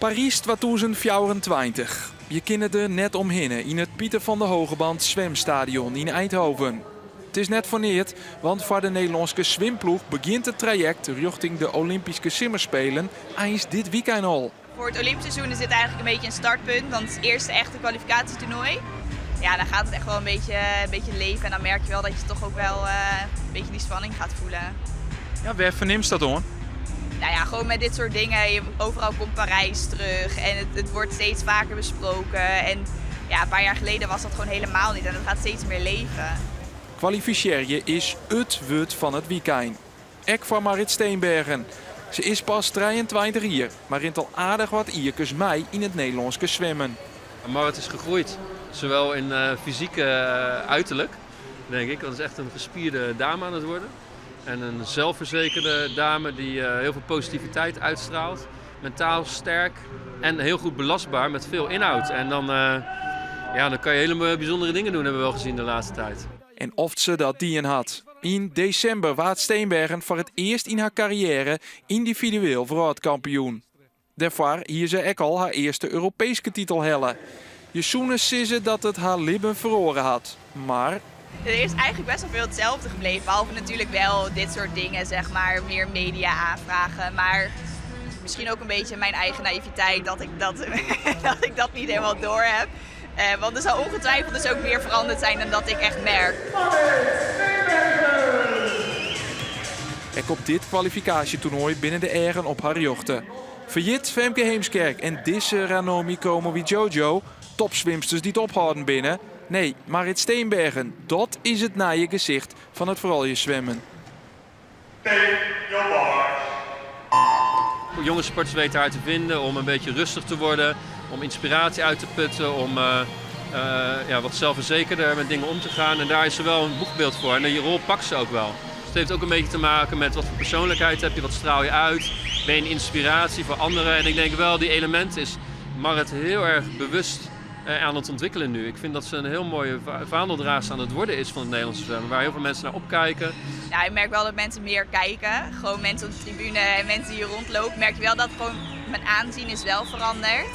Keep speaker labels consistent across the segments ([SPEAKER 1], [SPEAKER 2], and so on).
[SPEAKER 1] Parys 2024. Je kinne der net omhinne yn it Pieter van den Hoogenband Zwemstadion yn Eindhoven. It is net foar neat, want foar de Nederlânske swimploech begjint it trajekt rjochting de Olympyske Simmerspelen eins dit wykein al.
[SPEAKER 2] Voor het Olympisch seizoen is dit eigenlijk een beetje een startpunt, want het is het eerste echte kwalificatietoernooi. Ja, dan gaat het echt wel een beetje leven en dan merk je wel dat je toch ook wel een beetje die spanning gaat voelen.
[SPEAKER 1] Ja, wêr fernimst dat oan?
[SPEAKER 2] Nou ja, gewoon met dit soort dingen. Overal komt Parijs terug en het wordt steeds vaker besproken. En ja, een paar jaar geleden was dat gewoon helemaal niet en het gaat steeds meer leven.
[SPEAKER 1] Kwalifisearje is it wurd fan it wykein. Ek foar Marrit Steenbergen. Se is pas 23 jier, mar rint al aardich wat jierkes mei yn it Nederlânske swimmen.
[SPEAKER 3] Marrit is gegroeid, zowel in fysieke uiterlijk, denk ik. Want het is echt een gespierde dame aan het worden. En een zelfverzekerde dame die heel veel positiviteit uitstraalt. Mentaal sterk en heel goed belastbaar met veel inhoud. En dan, ja, dan kan je hele bijzondere dingen doen, hebben we wel gezien de laatste tijd.
[SPEAKER 1] En oft se dat dien hat. Yn desimber waard Steenbergen foar it earst yn har karriêre yndividueel wrâldkampioen. Dêrfoar hie se ek al har earste Europeeske titel helle. Je soene sizze dat it har libben feroare hat. Mar
[SPEAKER 2] Er is eigenlijk best wel veel hetzelfde gebleven. Behalve natuurlijk wel dit soort dingen, zeg maar, meer media aanvragen. Maar misschien ook een beetje mijn eigen naïviteit dat ik dat niet helemaal door heb. Want er zal ongetwijfeld dus ook meer veranderd zijn dan dat ik echt merk.
[SPEAKER 1] Ek op dit kwalifikaasjetoernoai binne de eagen op har rjochte. Ferjit Femke Heemskerk en dizze Ranomi Kromowidjojo, topswimsters dy't ophâlden binne. Nee, Marrit Steenbergen, dat is it nije gesicht fan it frouljusswimmen.
[SPEAKER 4] Take your marks.
[SPEAKER 3] Jonge sporters weten haar te vinden om een beetje rustig te worden, om inspiratie uit te putten, om ja, wat zelfverzekerder met dingen om te gaan. En daar is ze wel een boegbeeld voor en die rol pakt ze ook wel. Dus het heeft ook een beetje te maken met wat voor persoonlijkheid heb je, wat straal je uit, ben je een inspiratie voor anderen. En ik denk wel, die element is Marrit heel erg bewust aan het ontwikkelen nu. Ik vind dat ze een heel mooie vaandeldraagster aan het worden is van het Nederlandse zwemmen, waar heel veel mensen naar opkijken.
[SPEAKER 2] Ja, ik merk wel dat mensen meer kijken. Gewoon mensen op de tribune en mensen die hier rondlopen. Merk je wel dat gewoon mijn aanzien is wel veranderd.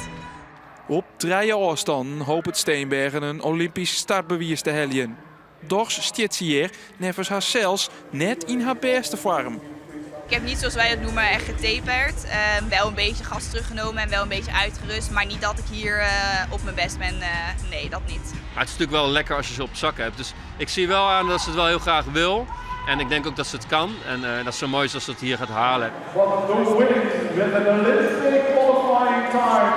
[SPEAKER 1] Op trije ôfstannen hopet Steenbergen in Olympysk startbewiis te heljen. Dochs stiet se hjir neffens harsels net yn har bêste foarm.
[SPEAKER 2] Ik heb niet, zoals wij het noemen, echt getaperd. Wel een beetje gas teruggenomen en wel een beetje uitgerust. Maar niet dat ik hier op mijn best ben. Nee, dat niet.
[SPEAKER 3] Maar het is natuurlijk wel lekker als je ze op zak hebt. Dus ik zie wel aan dat ze het wel heel graag wil. En ik denk ook dat ze het kan. En dat is zo mooi als ze het hier gaat halen.
[SPEAKER 4] But the win with an Olympic qualifying time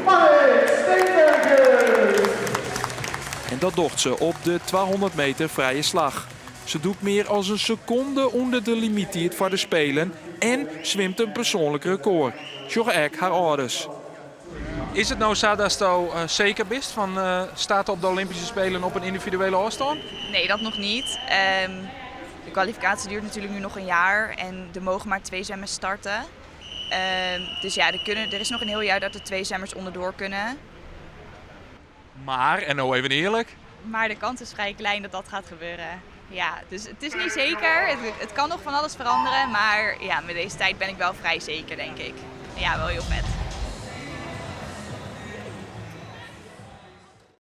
[SPEAKER 4] 1:56.22, Marrit Steenbergen.
[SPEAKER 1] En dat docht se op de 200 meter frije slach. Se doet mear as in sekonde ûnder de limyttiid foar de Spelen en swimt in persoanlik rekôr. Sjoch ek har âlders. Is it no sa datsto seker bist fan start op de Olympyske Spelen op in yndividuele ôfstân?
[SPEAKER 2] Nee, dat nog niet. De kwalificatie duurt natuurlijk nu nog een jaar en er mogen maar twee zwemmers starten. Dus ja, er is nog een heel jaar dat er twee zwemmers onderdoor kunnen.
[SPEAKER 1] Mar, en no even earlik.
[SPEAKER 2] Maar de kans is vrij klein dat dat gaat gebeuren. Ja, dus het is niet zeker. Het kan nog van alles veranderen. Maar ja, met deze tijd ben ik wel vrij zeker, denk ik. Ja, wel heel vet.